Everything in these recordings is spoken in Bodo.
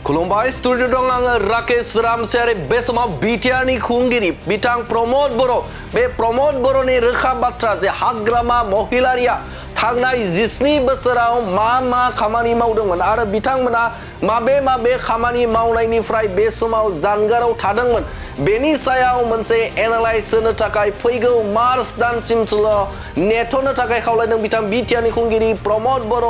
खुलुमबाय स्टुडिअ दं आङो राकेश रामसियारि बे समाव बिटिआरनि खुंगिरि बिथां प्रमोद बर' बे प्रमोद बर'नि रोखा बाथ्रा जे हाग्रामा महिलारिया थांनाय 17 बोसोराव मा खामानि मावदोंमोन आरो बिथांमोना माबे खामानि मावनायनिफ्राय बे समाव जानगाराव थादोंमोन बेनि सायाव मोनसे एनालाइज होनो थाखाय फैगौ मार्च दानसिमल' नेथ'नो थाखाय खावलायदों बिथां बिटिआरनि खुंगिरि प्रमोद बर'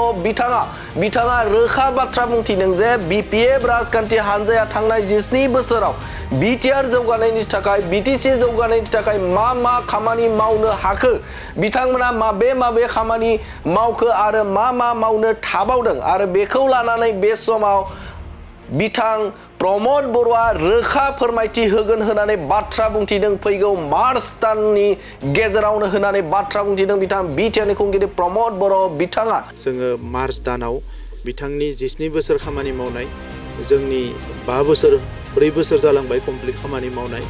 बिथाङा रोखा बाथ्रा बुंथिदों जे बिपिएफ राजखान्थि हानजाया थांनाय 17 बोसोराव बिटिआर जौगानायनि थाखाय बिटिसि जौगानायनि थाखाय मा खामानि मावनो हाखो बिथांमोना माबे खामानि मावखो आरो मा मावनो थाबावदों आरो बेखौ लानानै बे समाव बिथां प्रमोद बर'आ रोखा फोरमायथि होगोन होननानै बाथ्रा बुंथिदों फैगौ मार्च दाननि गेजेरावनो होननानै बाथ्रा बुंथिदों बिथां बिटिआरनि खुंगिरि प्रमोद बर' बिथाङा जोङो मार्च दानाव बिथांनि 17 बोसोर खामानि मावनाय जोंनि 4 बोसोर जालांबाय कमप्लिट खामानि मावनाय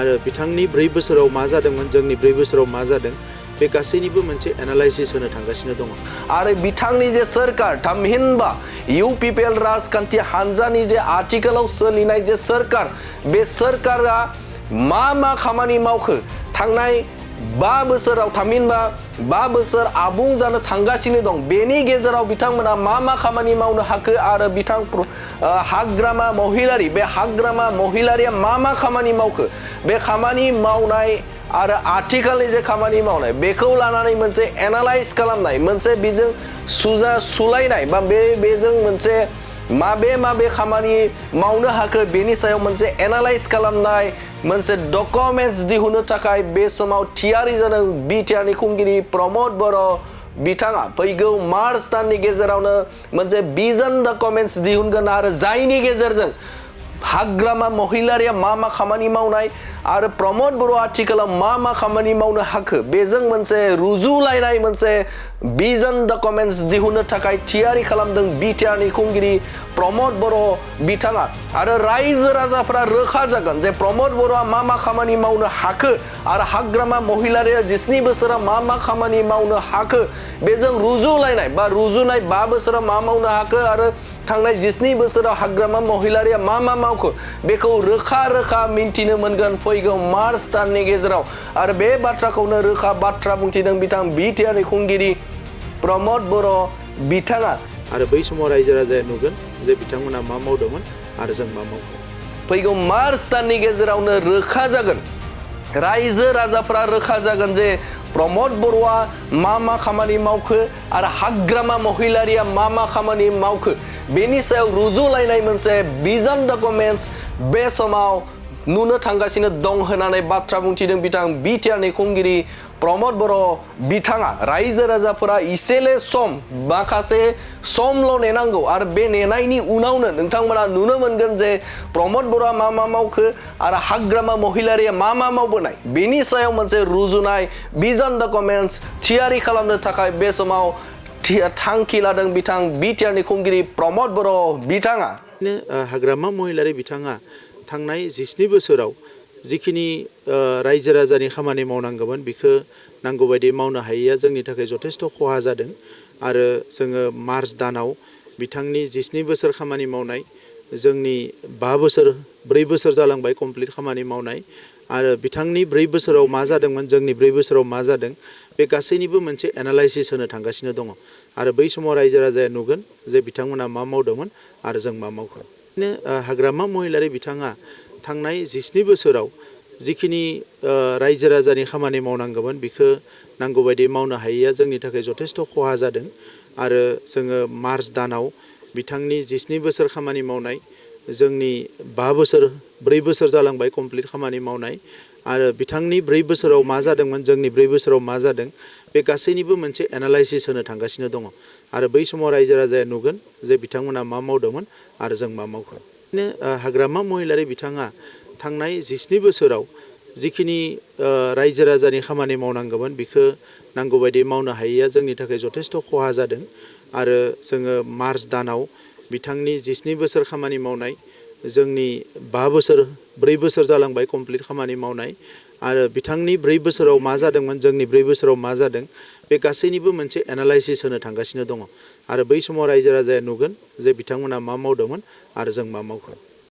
आरो बिथांनि 4 बोसोराव मा जादोंमोन जोंनि 4 बोसोराव मा जादों बे गासैनिबो मोनसे एनालाइसिस होनो थांगासिनो दङ आरो बिथांनि जे सरकार थामहिनबा इउपिपिएल राजखान्थि हानजानि जे आथिखालाव सोलिनाय जे सरकार बे सरकारा मा खामानि मावखो थांनाय 5 बोसोराव थामहिनबा 5 बोसोर आबुं जानो थांगासिनो दं बेनि गेजेराव बिथांमोना मा खामानि मावनो हाखो आरो बिथां हाग्रामा महिलारि बे हाग्रामा महिलारिया मा खामानि मावखो बे खामानि मावनाय आरो आथिखालनि जे खामानि मावनाय बेखौ लानानै मोनसे एनालाइज खालामनाय मोनसे बेजों सुलायनाय बा बेजों मोनसे माबे खामानि मावनो हाखो बेनि सायाव मोनसे एनालाइज खालामनाय मोनसे डकुमेन्ट्स दिहुननो थाखाय बे समाव थियारि जादों बिटिआरनि खुंगिरि प्रमोद बर' बिथाङा फैगौ मार्च दाननि गेजेरावनो मोनसे भिजन डकुमेन्ट्स दिहुनगोन आरो जायनि गेजेरजों हाग्रामा महिलारिया मा खामानि मावनाय आरो प्रमोद बर' आथिखालाव मा खामानि मावनो हाखो बेजों मोनसे रुजुलायनाय मोनसे भिजन डकुमेन्ट्स दिहुननो थाखाय थियारि खालामदों बिटिआरनि खुंगिरि प्रमोद बर' बिथाङा आरो रायजो राजाफोरा रोखा जागोन जे प्रमोद बर'आ मा खामानि मावनो हाखो आरो हाग्रामा महिलारिया 17 बोसोराव मा खामानि मावनो हाखो बेजों रुजुलायनाय बा रुजुनाय 5 बोसोराव मा मावनो हाखो आरो थांनाय 17 बोसोराव हाग्रामा महिलारिया मा मावखो बेखौ रोखा मिन्थिनो मोनगोन फैगौ मार्च दाननि गेजेराव आरो बे बाथ्राखौनो रोखा बाथ्रा बुंथिदों बिथां बिटिआरनि खुंगिरि प्रमोद बर' बिथाङा आरो बै समाव रायजो राजाया नुगोन जे बिथांमोना मा मावदोंमोन आरो जों मा मावखो फैगौ मार्च दाननि गेजेरावनो रोखा जागोन रायजो राजाफ्रा रोखा जागोन जे प्रमोद बर'आ मा खामानि मावखो आरो हाग्रामा महिलारिया मा खामानि मावखो बेनि सायाव रुजुलायनाय मोनसे भिजन डकुमेन्ट्स बे समाव नुनो थांगासिनो दं होननानै बाथ्रा बुंथिदों बिथां बिटिआरनि खुंगिरि प्रमोद बर' बिथाङा रायजो राजाफोरा इसेले सम माखासे समल' नेनांगौ आरो बे नेनायनि उनावनो नोंथांमोना नुनो मोनगोन जे प्रमोद बर'आ मा मावखो आरो हाग्रामा महिलारिया मा मावबोनाय बेनि सायाव मोनसे रुजुनाय भिजन डकुमेन्ट्स थियारि खालामनो थाखाय बे समाव थांखि लादों बिथां बिटिआरनि खुंगिरि प्रमोद बर' बिथाङा हाग्रामा महिलारि बिथाङा थांनाय 17 बोसोराव जिखिनि रायजो राजानि खामानि मावनांगौमोन बेखौ नांगौ बायदि मावनो हायैया जोंनि थाखाय जथेस्थ' खहा जादों आरो जोङो मार्च दानाव बिथांनि 17 बोसोर खामानि मावनाय जोंनि 4 बोसोर जालांबाय कमप्लिट खामानि मावनाय आरो बिथांनि 4 बोसोराव मा जादोंमोन जोंनि 4 बोसोराव मा जादों बे गासैनिबो मोनसे एनालाइसिस होनो थांगासिनो दङ आरो बै समाव रायजो राजाया नुगोन जे बिथांमोना मा मावदोंमोन आरो जों मा मावखो हाग्रामा महिलारि बिथाङा थांनाय 17 बोसोराव जिखिनि रायजो राजानि खामानि मावनांगौमोन बेखौ नांगौ बायदि मावनो हायैया जोंनि थाखाय जथेस्थ' खहा जादों आरो जोङो मार्च दानाव बिथांनि 17 बोसोर खामानि मावनाय जोंनि 4 बोसोर जालांबाय कमप्लिट खामानि मावनाय आरो बिथांनि 4 बोसोराव मा जादोंमोन जोंनि 4 बोसोराव मा जादों बे गासैनिबो मोनसे एनालाइसिस होनो थांगासिनो दङ आरो बै समाव रायजो राजाया नुगोन जे बिथांमोना मा मावदोंमोन आरो जों मा मावखो हाग्रामा महिलारि बिथाङा थांनाय 17 बोसोराव जिखिनि रायजो राजानि खामानि मावनांगौमोन बेखौ नांगौ बायदि मावनो हायैया जोंनि थाखाय जथेस्थ' खहा जादों आरो जोङो मार्च दानाव बिथांनि 17 बोसोर खामानि मावनाय जोंनि 4 बोसोर जालांबाय कमप्लिट खामानि मावनाय आरो बिथांनि 4 बोसोराव मा जादोंमोन जोंनि 4 बोसोराव मा जादों बे गासैनिबो मोनसे एनालाइसिस होनो थांगासिनो दङ आरो बै समाव रायजो राजाया नुगोन जे बिथांमोना मा मावदोंमोन आरो जों मा मावखो।